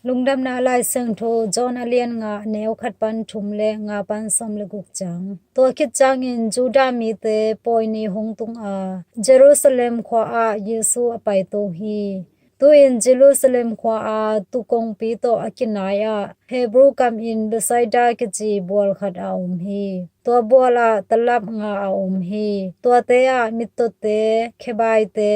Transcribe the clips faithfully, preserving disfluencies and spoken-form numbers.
Lungdamna Lai Siangtho John a lian nga, a neu khat pan thum le nga pan sawm le guk ciang. Tua khit ciangin Judah mite pawi ni hong tung a, Jerusalem khua ah Jesu a paito hi. Tu-in Jerusalem khua a tuu kongpi tawh a kinai ah Hebrew kam in Bethsaida kici bual khat a om hi. Tua bual ah talap nga a om hi. Tuate ah mittawte, khebaite,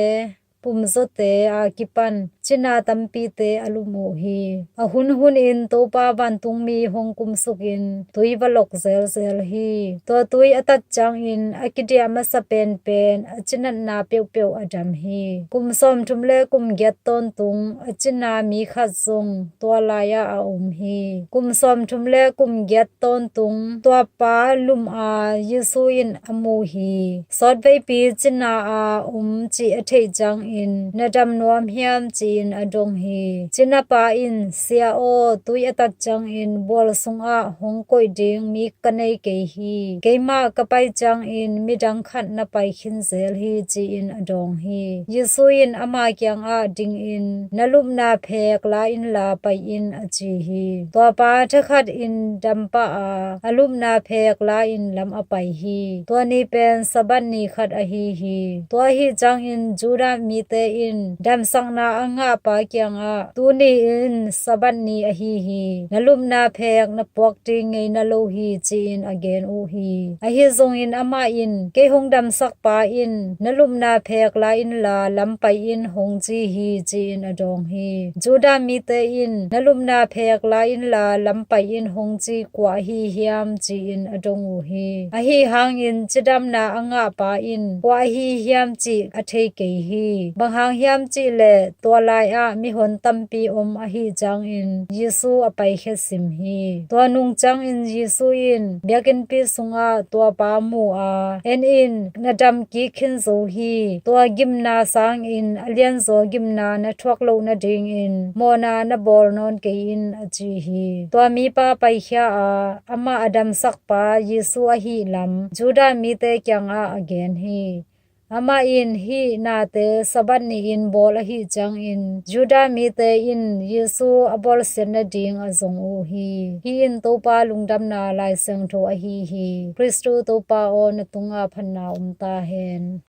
pumzawte a kipan cina tampite a lum uh hi. A hunhun in Topa vantungmi hong kumsukin tui va lok zelzel hi. Tua tui a tat ciangin a kidiah masa penpen a cinatna peuhpeuh a dam hi. Kum sawmthum le kum giat tawntung a cina mi khat zong tua lai-ah a om hi. Kum sawmthum le kum giat tawntung tua pa lum a Jesu in a mu hi. Sawtveipi cina a om cih a theih ciangin, "Na dam nuam hiam?" ci-in a dong hi. Cinapa in, "Sia aw, tui a tat ciangin bual sungah hong koih ding mi ka nei kei hi. Keimah ka pai ciangin midang khat na pai khin zel hi," ci-in a dawng hi. Jesu in ama kiangah dingin, "Na lupna phek la inla pai in," a ci hi. Tua pa thakhat in dam pah a, a lupna phek la-in lam a pai hi. Tua ni pen Sabbath ni khat ahi hi. Tua ahi ciangin Judah mite in damsakna a ngah pa kiangah, "Tuni in Sabbath ni ahi hi. Na lupna phek na puak ding ngei na lo hi," ci-in a gen uh hi. Ahi zongin amah in, "Kei hong damsak pa in na lupna phek la inla lam pai in hong ci hi," ci-in a dawng hi. Judah mite in, "Na lupna phek la inla lam pai in hong ci kua ahi hiam?" ci-in a dong uh hi. Ahi hangin cidamna a ngah pa in kua ahi hiam cih a thei kei hi. Bang hang hiam cih leh tua lai-ah mihon tampi om ahi ciangin Jesu a paikhia sim hi. Tua nung ciangin Jesu in biakinnpi sungah tua pa mu a, "En in, na dam kik khin zo hi. Tua gimna sangin a lianzaw gimna na thuak loh nadingin mawhna na bawl nawn kei in," a ci hi. Tua mipa paikhia a, amah a damsak pa Jesu ahih lam Judah mite kiangah a gen hi. Amah in, "Hih nate Sabbath ni-in bawl ahih ciangin Judah mite in Jesu a bawlsiat nading a zong uh hi." Hih in Topa lungdamna Lai Siangtho ahi hi. Khristu Topa aw, na tungah phatna om ta hen.